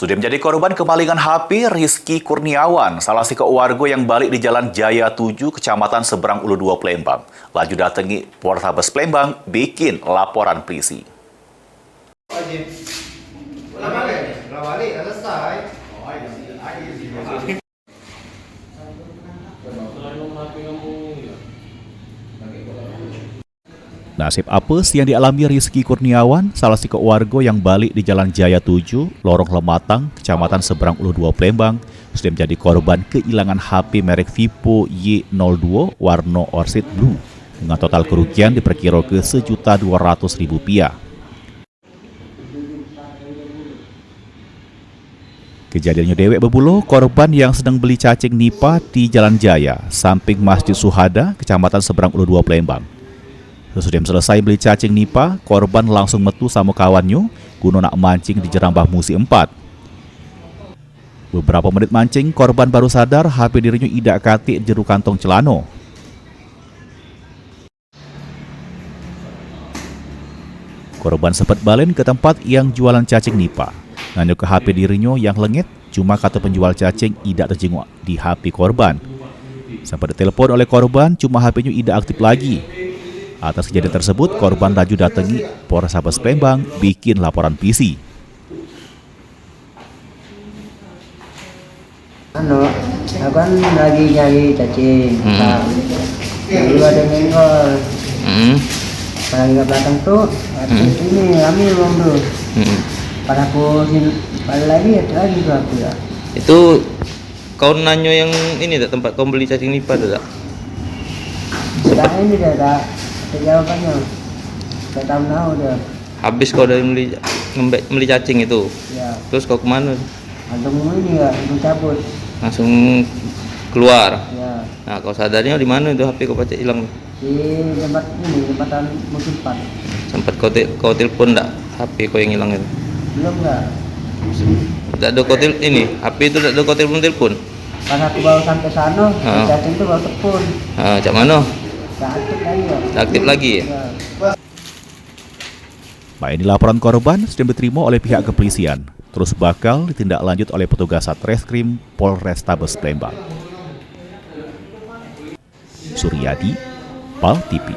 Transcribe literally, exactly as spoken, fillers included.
Sudah menjadi korban kemalingan H P Rizky Kurniawan, salah sikok warga yang balik di Jalan Jaya tujuh, Kecamatan Seberang Ulu Dua, Palembang. Laju datangi Polrestabes Palembang, bikin laporan polisi. Nasib apes yang dialami Rizky Kurniawan, salah sikok warga yang balik di Jalan Jaya tujuh, Lorong Lematang, Kecamatan Seberang Ulu Dua, Palembang, sudah menjadi korban kehilangan H P merek Vivo Y nol dua warna orsid blue dengan total kerugian diperkirakan sejuta dua ratus ribu rupiah. Kejadiannyo dewek bebulo, korban yang sedang beli cacing nipa di Jalan Jaya, samping Masjid Suhada, Kecamatan Seberang Ulu Dua, Palembang. Sesudah selesai beli cacing nipa, korban langsung metu samo kawannyo guno nak mancing di Jerambah Musi Empat. Beberapa menit mancing, korban baru sadar H P dirinyo idak katik jero kantong celano. Korban sempat balen ke tempat yang jualan cacing nipa. Nanyo ke H P dirinyo yang lenget, cuma kato penjual cacing idak tejingok di H P korban. Sempat ditelepon oleh korban, cuma H P-nyo idak aktif lagi. Atas kejadian tersebut, korban laju datangi Polrestabes Palembang bikin laporan polisi. Anu, aku kan lagi nyari cacing. Hmm. Nah, dulu ada nyenggol. Hmm. Pas lagi ke belakang tu, aku Hmm. ini rame wong tu. Hmm. Pas aku sini, balik lagi, ada lagi tu aku ya. Itu kau nanyo yang ini tak, tempat kau beli cacing nipa tu tak? Sekarang ini dah tak ada jawabannya. Tak tahu tahu dia. Habis kau dari beli ngembek, beli cacing itu. Ya. Terus kau kemana? Langsung ini ya, langsung cabut. Langsung keluar. Ya. Nah, kau sadarnya di mana tu H P kau pacak hilang? Di tempat ini, jembatan Musi Empat. Sempat kau te-, kau telepon tak H P kau yang hilang itu? Belum, enggak. Tak ada kau tel-, ini, H P itu tak ada kau telepon-telepon? Pas aku baru sampai sana, Ha. Cacing tu baru telepon. Ha, cak mana? Tak aktif lagi ya. Tak aktif lagi? Ya. Baik, ini laporan korban sudah diterima oleh pihak kepolisian. Terus bakal ditindaklanjut oleh petugas Satreskrim Polrestabes Palembang. Suryadi, Pal T V.